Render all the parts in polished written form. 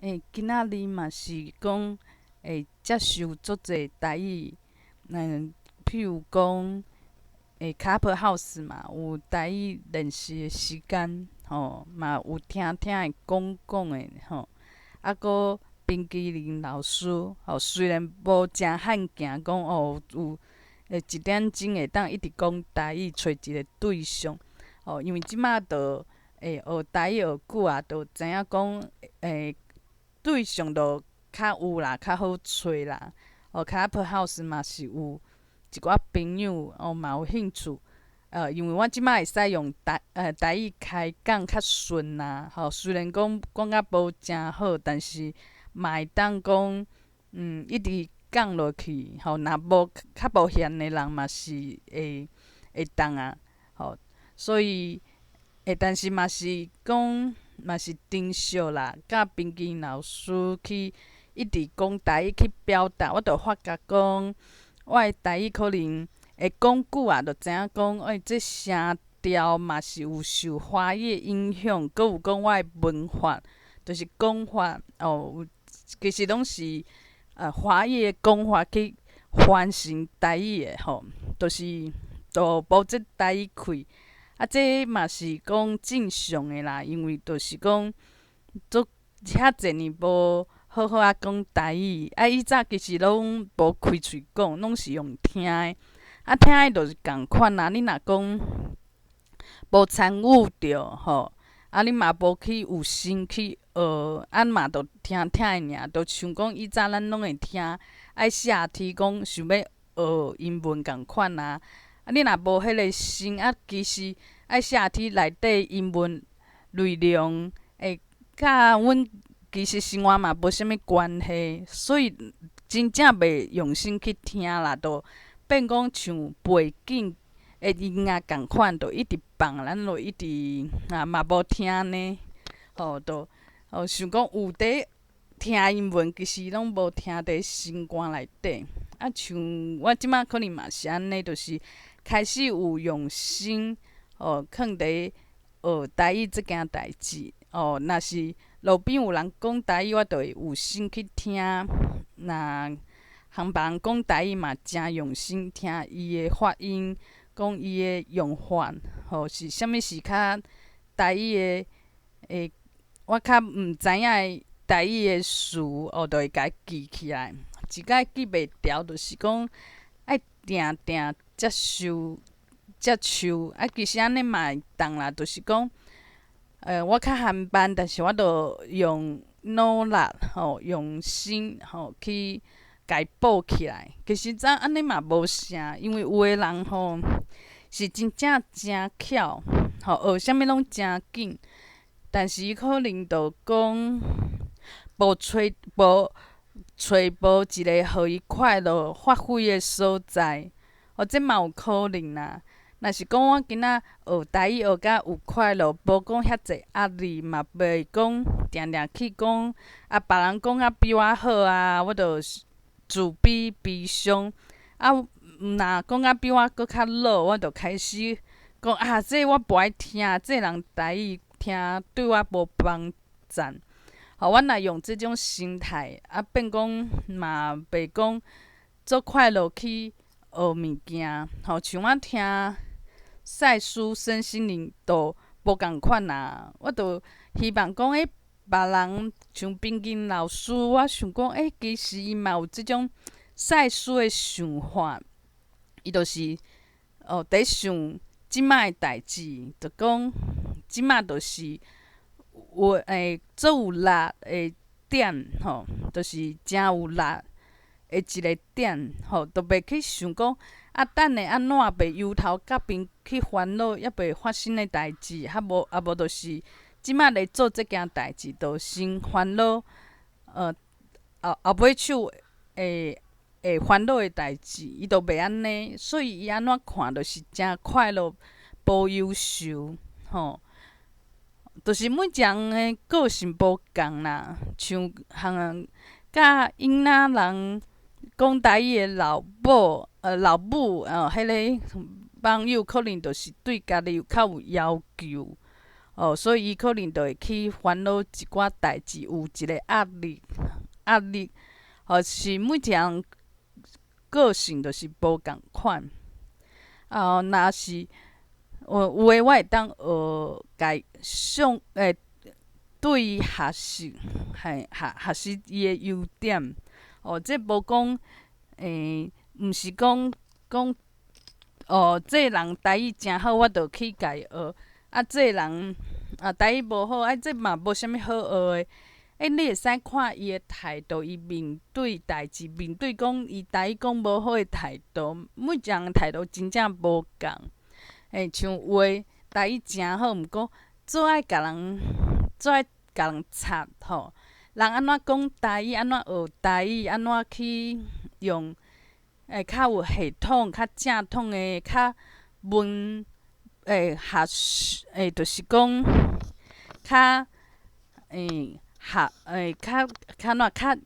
欸，今仔日嘛是講會接受足濟台語，譬如講，欸，Clubhouse 嘛有台語練習的時間，吼，嘛有聽聽的講講的吼，啊，閣冰淇淋老師，吼，雖然無誠罕見講哦，有會一點鐘會當一直講台語，揣一個對象，吼，因為這馬就會學台語學久啊，就知影講欸，對象就較有啦，較好揣啦。哦，Clubhouse 嘛是有一寡朋友哦，嘛有興趣。因為我這馬會使用台語開講較順啦，吼，雖然講講甲無誠好，但是嘛會當講，一直講落去，吼，若無較無閒的人嘛是會會當啊，吼，所以欸，但是嘛是講嘛是珍惜啦，佮冰淇淋老師去一直講台語去表達，我就發覺講，我的台語可能會講久啊，就知影講，欸，這聲調嘛是有受華語影響，閣有講我的文法，就是講法哦，其實攏是華語的講法去翻成台語的吼，就是都無這台語氣。啊，這嘛是講正常的啦，因為就是講足遐濟年無好好仔講台語，啊，以早其實攏無開喙講，攏是用聽的。啊，聽的就是仝款啊。你若講無參與著吼，啊，你嘛無去有心去學，啊嘛就聽聽的爾，就像講以早咱攏會聽愛寫題講想欲學英文仝款啊。啊，你若無彼个心，啊，其實愛寫題內底英文內容會佮阮其實生活嘛無啥物關係，所以真正袂用心去聽啦，就變講像背景的音樂仝款，就一直放，咱就一直啊嘛無聽呢，吼，就哦想講有佇聽英文，其實攏無聽佇心肝內底。啊，像我這馬可能嘛是按呢，就是開始有用心哦，囥佇學台語這件代誌。哦，若是路邊有人講台語，我就會有心去聽。若和別人講台語嘛，誠用心聽伊的發音，講伊的用法，吼是啥物是較台語的？會我較毋知影的台語的詞，哦，就會共伊記起來。一擺記袂牢，就是講愛定定接受接受。啊，其實按呢嘛會當啦，就是講，我較含慢，但是我就用努力吼，用心吼去共伊補起來。其實怎按呢嘛無啥，因為有的人吼是真正誠巧，吼學啥物攏誠緊，但是伊可能就講無揣無揣無一个予伊快樂發揮的所在，哦，這嘛有可能啦。若是講我今仔學台語學甲有快樂，無講遐濟壓力，嘛袂講定定去講啊，別人講甲比我好啊，我就自卑悲傷。啊，若講甲比我閣較老，我就開始講啊，這我無愛聽，這人台語聽對我無幫贊。吼，我若用這種心態，啊，變講嘛袂講足快樂去學物件。吼，像我聽賽斯身心靈都無仝款啊，我就希望講，欸，別人像冰金老師，我想講，欸，其實伊嘛有這種賽斯的想法，伊就是哦，佇想這馬的代誌，就講這馬就是有欸足有力的點吼，就是誠有力的一個點吼，就袂去想講啊，等下按怎袂由頭甲面去煩惱，猶未發生的代誌，較無啊無就是這馬咧做這件代誌，就先煩惱後後尾手會會煩惱的代誌，伊就袂按呢，所以伊按怎看，就是誠快樂，無憂愁，吼。就是每一个人的個性無仝啦，像和佮囡仔人講台語的老母老母彼个網友可能就是對家己有較有要求，哦，所以伊可能就會去煩惱一寡代誌，有一個壓力，壓力，吼，是每一個人個性就是無仝款。啊，若是有有的我會當學共上欸，對伊學習，嘿，學學習伊的優點。哦，這無講，欸，毋是講講，哦，這個人台語誠好，我就去共伊學。啊，這個人啊台語無好，啊，這嘛無啥物好學的。欸，你會使看伊的態度，伊面對代誌，面對講伊台語講無好的態度，每一個人態度真正無仝。欸，像有的台語誠好，毋過做愛共人做愛共人插吼。人按怎講台語，按怎學台語，按怎去用，會較有系統、較正統的、較文欸學欸，就是講較欸學欸較較怎較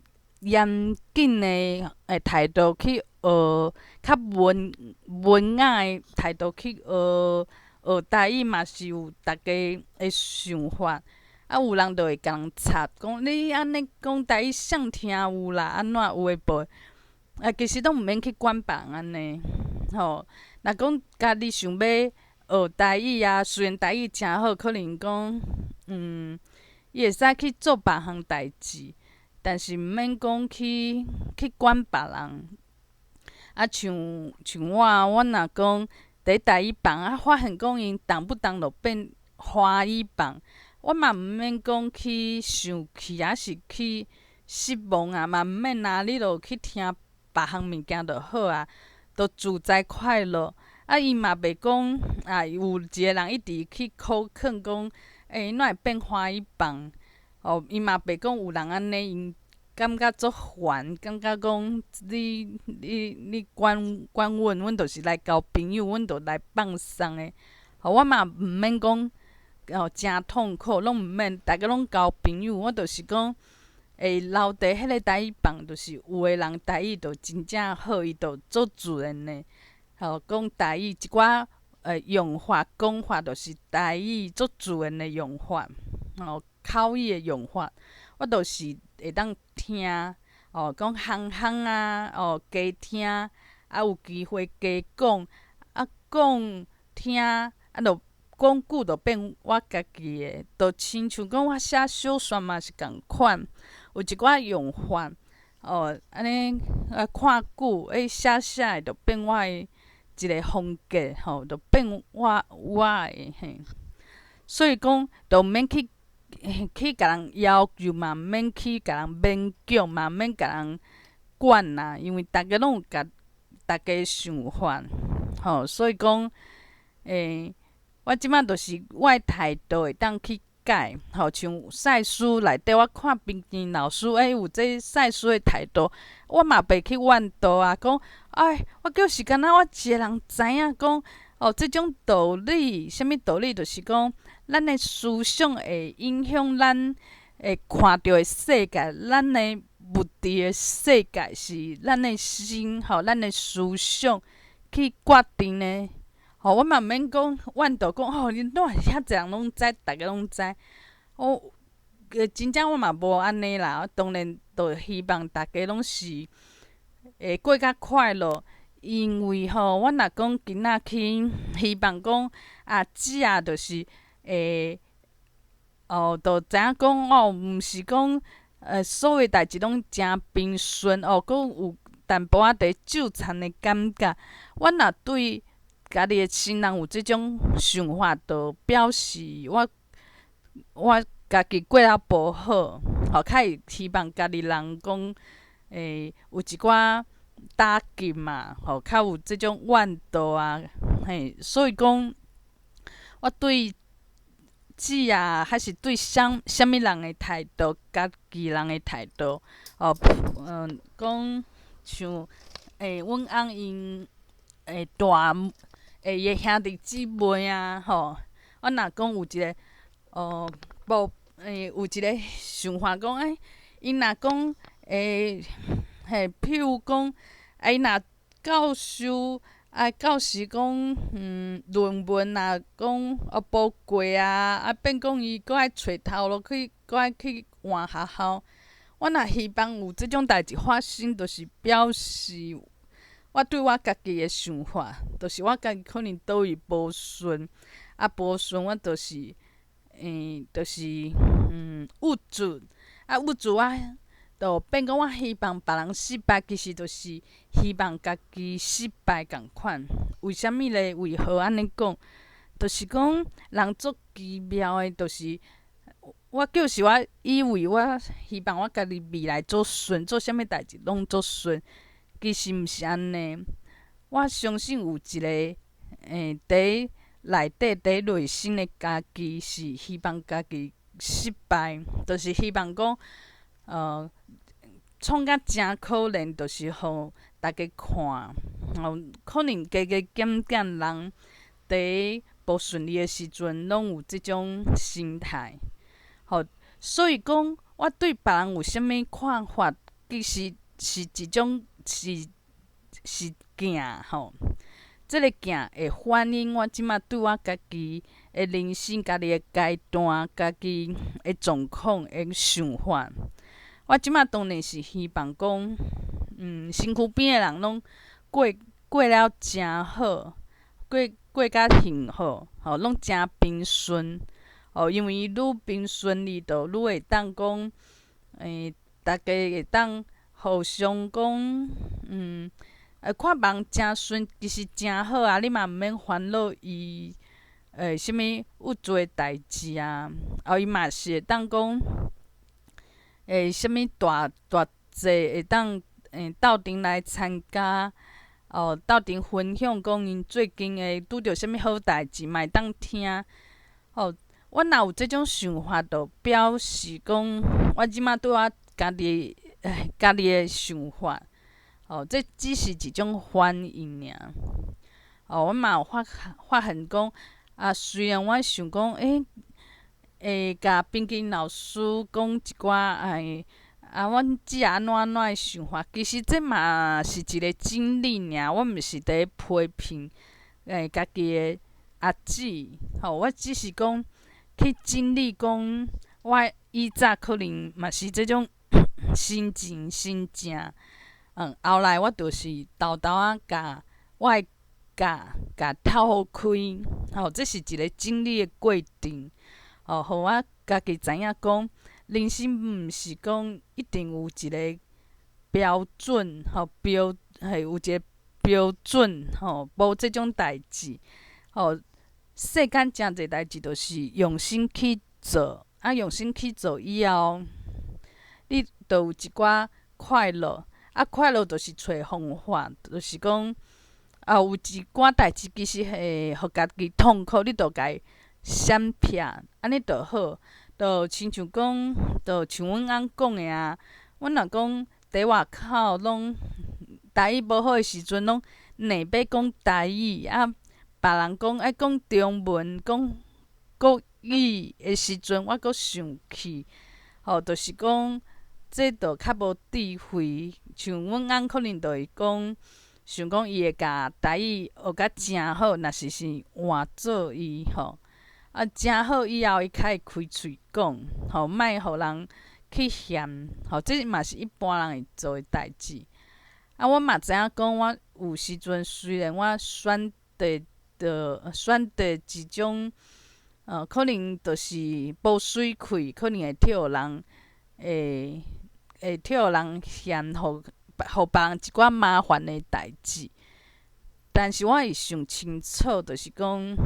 嚴謹的欸態度去學，較文文雅的態度去學學台語嘛，是有逐家的想法。啊，有人就會共人插，講你按呢講台語，誰聽有啦？按怎有的無？啊，其實攏毋免去管別人按呢，吼。若講家己想欲學台語啊，雖然台語誠好，可能講，伊會使去做別項代誌，但是毋免講去去管別人。啊，像像我，我若講佇台語房啊，發現講𪜶動不動就變華語房，我嘛毋免講去生氣，抑是去失望啊，嘛毋免啊，你就去聽別項物件就好啊，就自在快樂。啊，伊嘛袂講啊，有一個人一直去苦勸講，欸，哪會變華語房？哦，伊嘛袂講有人按呢，𪜶感覺足煩，感覺講你你你管管阮，阮就是來交朋友，阮就來放鬆的。吼，我嘛毋免講哦，誠痛苦，攏毋免，逐家攏交朋友，我就是講會留佇彼個台語房，就是有的人台語就真正好，伊就足自然的，吼，講台語一寡用法講法，就是台語足自然的用法，吼，口語的用法，我就是會當聽，哦，講行行啊，哦，加聽，啊，有機會加講，啊，講聽，啊，就講久就變我家己的，就親像講我寫小說嘛是仝款，有一寡用法，哦，按呢啊看久，欸，寫寫的就變我的一個風格，吼，就變我我的嘿。所以講，就毋免去去共人要求，嘛毋免去共人勉強，嘛毋免共人管啦，因為逐家攏有共逐家想法，吼，所以講，欸，我這擺就是我的態度會當去改，吼，像賽斯內底，我看冰堅老師，欸，有這賽斯的態度，我嘛袂去怨道啊，講，哎，我就是敢若我一個人知影講，哦，這種道理，啥物道理？就是講，咱的思想會影響咱會看著的世界，咱的物質的世界是咱的心，吼，咱的思想去決定的。吼，我嘛毋免講怨道講，吼，你哪會遐濟人攏知，逐家攏知。我真正我嘛無按呢啦，當然就希望逐家攏是會過較快樂，因為吼，我若講今仔去希望講啊，食就是會哦，就知影講哦，毋是講所有代誌攏誠平順哦，閣有淡薄仔佇糾纏的感覺。我若對家己的親人有這種想法，就表示我我家己過得無好，吼，較會希望家己人講，欸，有一寡打擊嘛，吼，較有這種怨道啊，嘿，所以講，我對姊啊，還是對啥啥物人的態度，家己人的態度，哦，講像，欸，阮翁𪜶會大。欸，伊的兄弟姊妹啊，吼，我若講有一個，哦，無，欸，有一個想法講，欸，𪜶若講，欸，嘿，譬如講，啊，𪜶若教授。啊，到時講，論文若講無過啊，啊變講伊閣愛揣頭路去，閣愛去換學校。我若希望有這種代誌發生，就是表示我對我家己的想法，就是我家己可能佗位無順，啊無順我就是，就是鬱卒，啊鬱卒我就變講我希望別人失敗，其實就是希望家己失敗仝款。為啥物咧？為何按呢講？就是講人足奇妙的，就是我就是我以為我希望我家己未來做順，做啥物代誌攏足順，其實毋是按呢。我相信有一個佇內底佇內心的家己是希望家己失敗，就是希望講，創甲誠可憐，就是予大家看，吼，可能加加減減人佇無順利的時陣，攏有這種心態，吼，所以講我對別人有啥物看法，其實是一種是鏡吼，這个鏡會反映我這馬對我家己的人生、家己的階段、家己的狀況的想法。我這馬當然是希望講，身軀邊的人攏過了誠好，過甲幸福，吼，攏誠平順，哦，因為愈平順利，就愈會當講，大家會當互相講，看別人誠順，其實誠好啊，你嘛毋免煩惱伊，啥物鬱卒的代誌啊，哦，伊嘛是會當講，啥物大大濟會當鬥陣來參加，哦，鬥陣分享講𪜶最近會拄著啥物好代誌，嘛會當聽。吼，我若有這種想法，就表示講我這馬對我家己的想法，哦，這只是一種反應爾。哦，我嘛有發現講，啊，雖然我想講，會共冰金老師講一寡，啊，阮姊按怎按怎的想法，其實這嘛是一個經歷爾，我毋是佇咧批評家己的阿姊，吼，我只是講去整理講，我以早可能嘛是這種心情心境，後來我就是沓沓仔共我的共共透開，吼，這是一個整理的過程，吼，予我家己知影講，人生毋是講一定有一個標準，吼標，係有一個標準，吼，無這種代誌，吼，世間誠濟代誌，就是用心去做，啊，用心去做以後，你就有一寡快樂，啊，快樂就是揣方法，就是講，啊，有一寡代誌其實會予家己痛苦，你就共伊閃避，按呢就好。就親像講，就像阮翁講的啊，阮若講佇外口攏台語無好的時陣，攏硬欲講台語，啊，別人講愛講中文、講國語的時陣，我閣生氣，吼，就是講這就較無智慧。像阮翁可能就會講，想講伊會共台語學甲誠好，若是換做伊吼。啊，誠好以後，伊較會開喙講，吼，莫予人去嫌，吼，這嘛是一般人會做的代誌。啊，我嘛知影講，我有時陣雖然我選擇一種，可能就是無媠氣，可能會予人會予人嫌，予別人一寡麻煩的代誌。但是我會想清楚，就是講，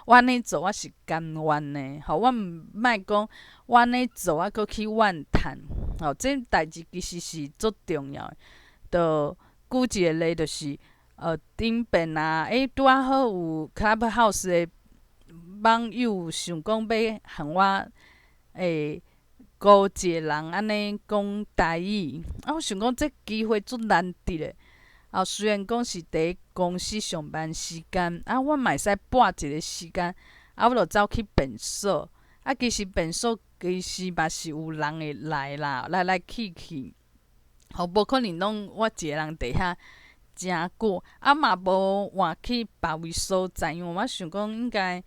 我按呢做我是甘願的，吼，我毋莫講我按呢做，我閣去怨嘆，吼，這代誌其實是足重要的。就舉一個例，就是頂遍啊，拄仔好有 Clubhouse 的網友想講欲和我孤一個人按呢講台語，啊，我想講這機會足難得的。啊，雖然講是佇公司上班時間，啊，我嘛會使撥一個時間，啊，我就走去便所。啊，其實便所其實嘛是有人會來啦，來來去去，吼，無可能攏我一個人佇遐誠久，啊嘛無換去別位所在，因為我想講應該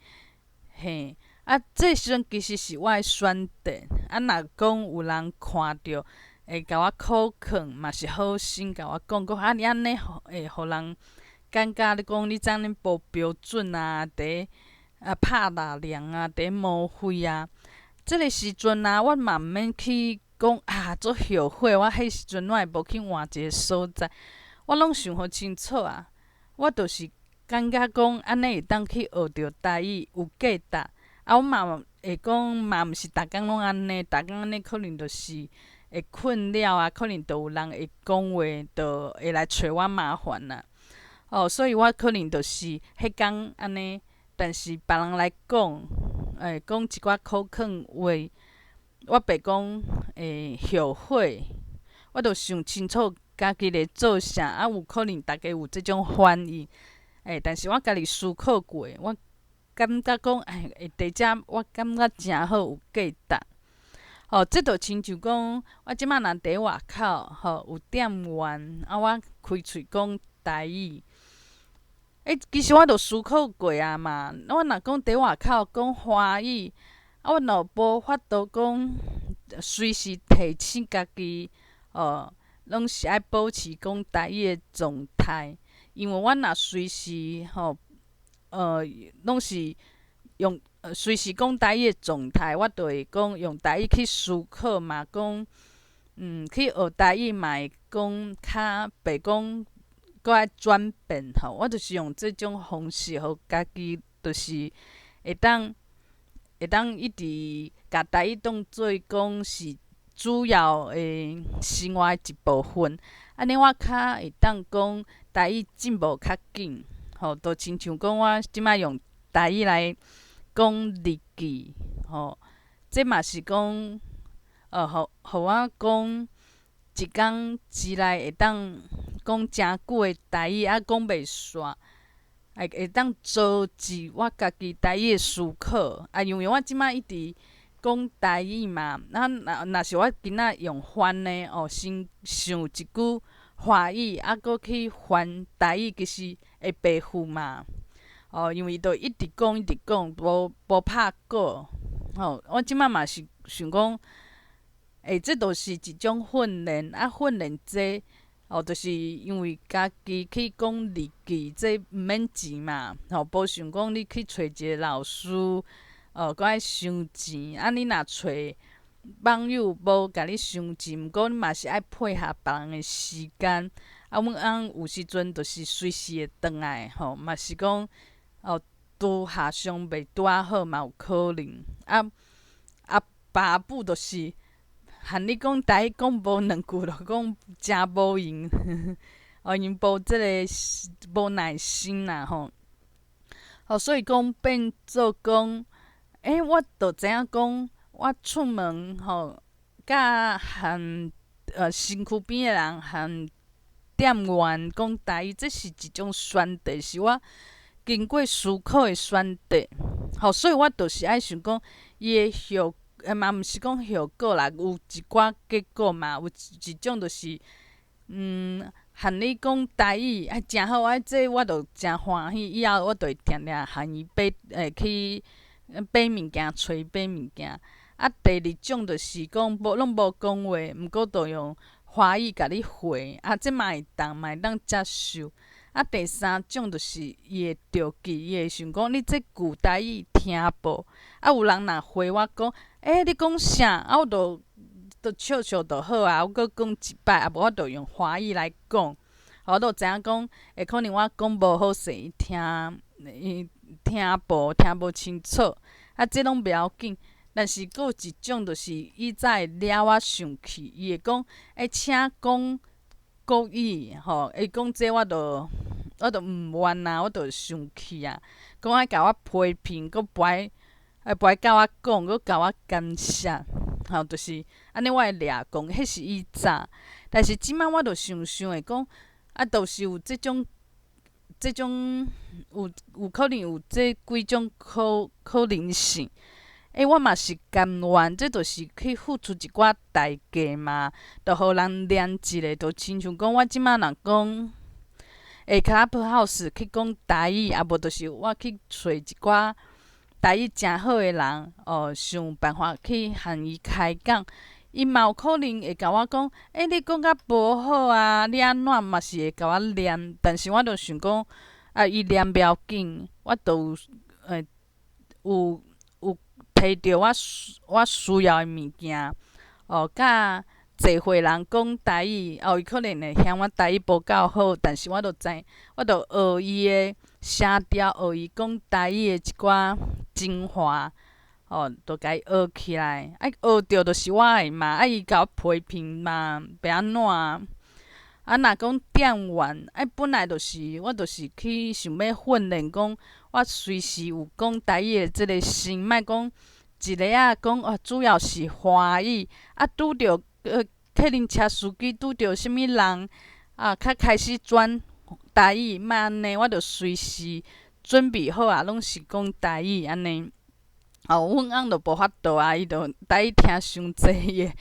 嘿，啊，這時陣其實是我的選擇，啊，若講有人看著會共我苦勸，嘛是好心共我講講，啊，你按呢會予人感覺你講你這按呢無標準啊，佇啊拍獵人啊，佇摸灰啊。這个時陣啊，我嘛毋免去講啊，足後悔，我彼時陣我會無去換一个所在，我攏想予清楚啊。我就是感覺講按呢會當去學著台語有價值。啊，我嘛會講嘛毋是逐工攏按呢，逐工按呢可能就是會困了啊，可能就有人會講話，就會來揣我麻煩啦。哦，所以我可能就是彼工按呢，但是別人來講，欸，講一寡苦勸話，我袂講會後悔，我就想清楚家己咧做啥，啊，有可能逐家有這種反應，欸，但是我家己思考過，我感覺講，欸，會佇遮我感覺誠好，有價值。吼，這就親像講，我這擺若佇外口，吼，有店員，啊，我開喙講台語。欸，其實我就思考過啊嘛。我若講佇外口講華語，啊，我若無法度講隨時提醒家己，哦，攏是愛保持講台語的狀態。因為我若隨時吼，攏是用隨時講台語的狀態，我就會講用台語去思考嘛，講，去學台語嘛會講較袂講。閣愛轉變吼，我就是用這種方式，予家己就是會當一直共台語當做講是主要的生活的一部分，按呢我較會當講台語進步較緊，吼，就親像講我這擺用台語來講日記，吼，這嘛是講，予我講一工之內會當講誠久的台語，啊，講袂煞，會當組織我家己台語的思考。啊，因為我這擺一直講台語嘛，啊，若是我今仔用翻的哦，先想一句華語，啊，閣去翻台語，其實會白付嘛。哦，因為伊就一直講一直講，無拍稿。吼，我這擺嘛是想講，欸，這著是一種訓練，啊，訓練這。哦，就是因為家己去講日記，這毋免錢嘛，吼，無像講你去揣一个老師，哦，閣愛收錢。啊，你若揣網友無共你收錢，毋過你嘛是愛配合別人的時間。啊，阮翁有時陣就是隨時會轉來，吼，嘛是講哦，拄下傷袂拄仔好嘛有可能。啊啊，爸母就是。和你講台語講無兩句，就講誠無閒，哦，𪜶無這个無耐心啦吼。哦，所以講變做講，欸，我就知影講，我出門吼，佮和身軀邊的人和店員講台語，這是一種選擇，是我經過思考的選擇。吼，所以我就是愛想講，伊的效。嘛毋是講效果啦，有一寡結果嘛，有一種就是，和你講台語啊，誠好啊，這我就誠歡喜，以後我就會定定和伊買，去買物件，揣伊買物件。啊，第二種就是講無攏無講話，毋過就用華語共你回，啊，這嘛會當，嘛會當接受。啊，第三種就是伊會著急，伊會想講你這句台語聽無？啊，有人若回我講，欸，你講啥？啊，我就就笑笑就好啊，我閣講一擺，啊無我就用華語來講，我就知影講，會可能我講無好勢，伊聽伊聽無清楚，啊，這攏袂要緊。但是閣有一種就是伊才會惹我生氣，伊會講，欸，請講國語，吼，伊講這我就毋願啊，我就生氣啊，講愛共我批評，閣無愛佮我講，閣共我干涉，吼，就是按呢，我會掠狂，彼是以早。但是這擺我就想想會講，啊，就是有這種有可能有這幾種可能性。欸，我嘛是甘願，這就是去付出一寡代價嘛，就予人念一下，就親像講我這擺若講， Clubhouse 去講台語，啊無就是我去揣一寡台語誠好的人，哦，想辦法去和伊開講，伊嘛有可能會共我講，欸，你講甲無好啊，你按怎嘛是會共我念，但是我就想講，啊，伊念袂要緊，我都有有提著我需要的物件，哦，佮濟歲人講台語，哦，伊可能會嫌我台語無夠好，但是我就知，我就學伊的聲調，學伊講台語的一寡精華，哦，就共伊學起來，啊，學著就是我的嘛，啊，伊共我批評嘛，欲按怎？啊，若講店員，啊，本來就是，我就是去想欲訓練，講我隨時有講台語的這个心，莫講一下仔講哦，主要是華語，啊，拄著客人車司機拄著啥物人，啊，較開始轉台語，莫按呢，我就隨時準備好啊，攏是講台語按呢。哦，阮翁就無法度啊，伊就台語聽傷濟，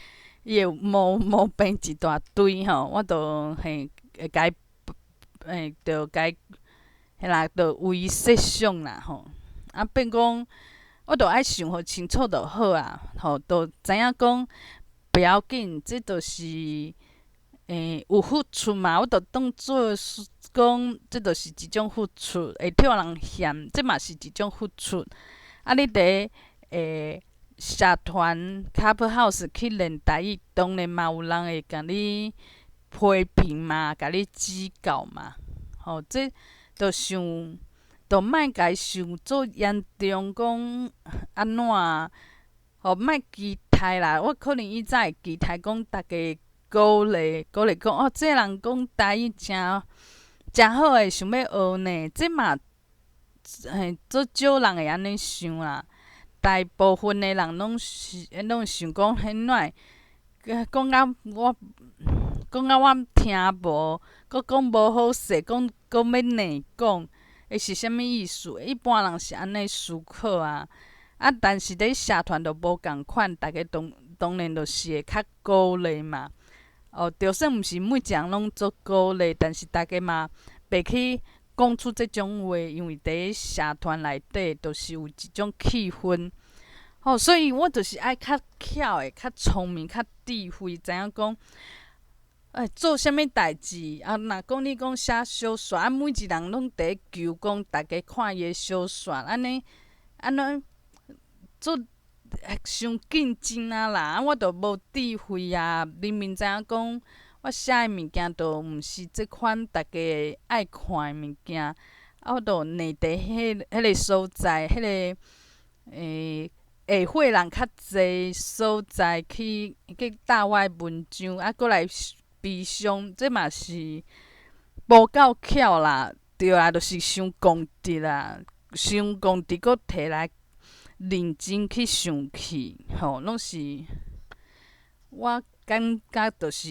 伊會毛病一大堆吼，我就嘿會共伊嘿，就共伊彼啦，就為伊設想啦吼。啊，變講我就愛想予清楚就好啊，吼，就知影講袂要緊，這就是有付出嘛，我就當做是講，這就是一種付出，會予人嫌，這嘛是一種付出。啊，你佇社團 Clubhouse 去練台語，當然嘛有人會共你批評嘛，共你指教嘛，吼，這就想，就莫共伊想做嚴重，講按怎，吼，莫期待啦。我可能以前會期待講逐家鼓勵鼓勵講，哦，這个人講台語誠誠好的，想欲學呢，這嘛嘿，足少人會按呢想啦。大部分的人攏是攏想講，彼哪會講甲我聽無，閣講無好勢，講閣欲硬講，會是啥物意思？一般人是按呢思考啊。啊，但是佇社團就無仝款，逐家當當然就是會較鼓勵嘛。哦，就算毋是每一人攏足鼓勵，但是逐家嘛袂去講出這種話，因為佇社團內底就是有一種氣氛。吼，所以我就是愛較巧的、較聰明、較智慧，知影講，欸，做啥物代誌啊？若講你講寫小說，啊，每一人攏佇求講，逐家看伊的小說，按呢按呢做傷競爭啊啦！啊，我就無智慧啊！明明知影講，我寫的物件都毋是這款逐家愛看的物件，啊，我就膩佇彼個所在，彼個下歲人較濟所在去貼我的文章，啊，閣來悲傷，這嘛是無夠巧啦，對啊，就是傷剛直啦，傷剛直，閣提來認真去想去，吼，攏是我感覺就是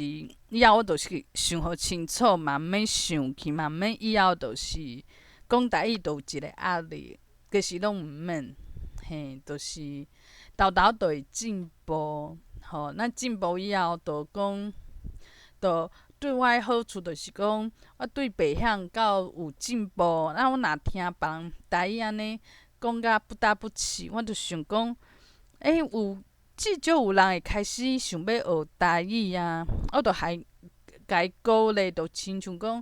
以後我就是想予清楚，嘛毋免想去，嘛毋免以後就是講台語就有一個壓力，其實攏毋免，嘿，就是沓沓就會進步，吼，咱進步以後就講，就對我的好處就是講，我對白響到有進步，啊，我若聽別人台語按呢講甲不搭不起，我就想講，欸，有至少有人會開始想欲學台語啊，我就還共伊鼓勵，就親像講，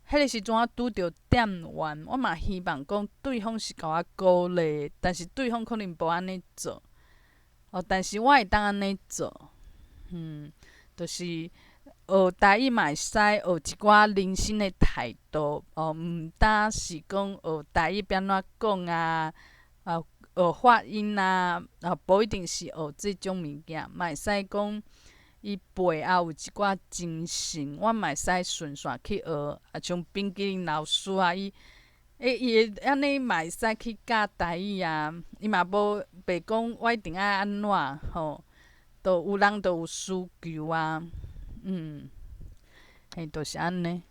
彼个時陣我拄著店員，我嘛希望講對方是共我鼓勵，但是對方可能無按呢做，哦，但是我會當按呢做，就是學台語嘛會使學一寡人生的態度，哦，毋單是講學台語欲按怎講啊，啊，學發音啊，啊，無一定是學這種物件，嘛會使講伊背後有一寡精神，我嘛會使順紲去學，啊，像冰淇淋老師啊，伊，欸，伊會按呢嘛會使去教台語啊，伊嘛無袂講我一定愛按怎吼，就有人就有需求啊，嘿，就是按呢。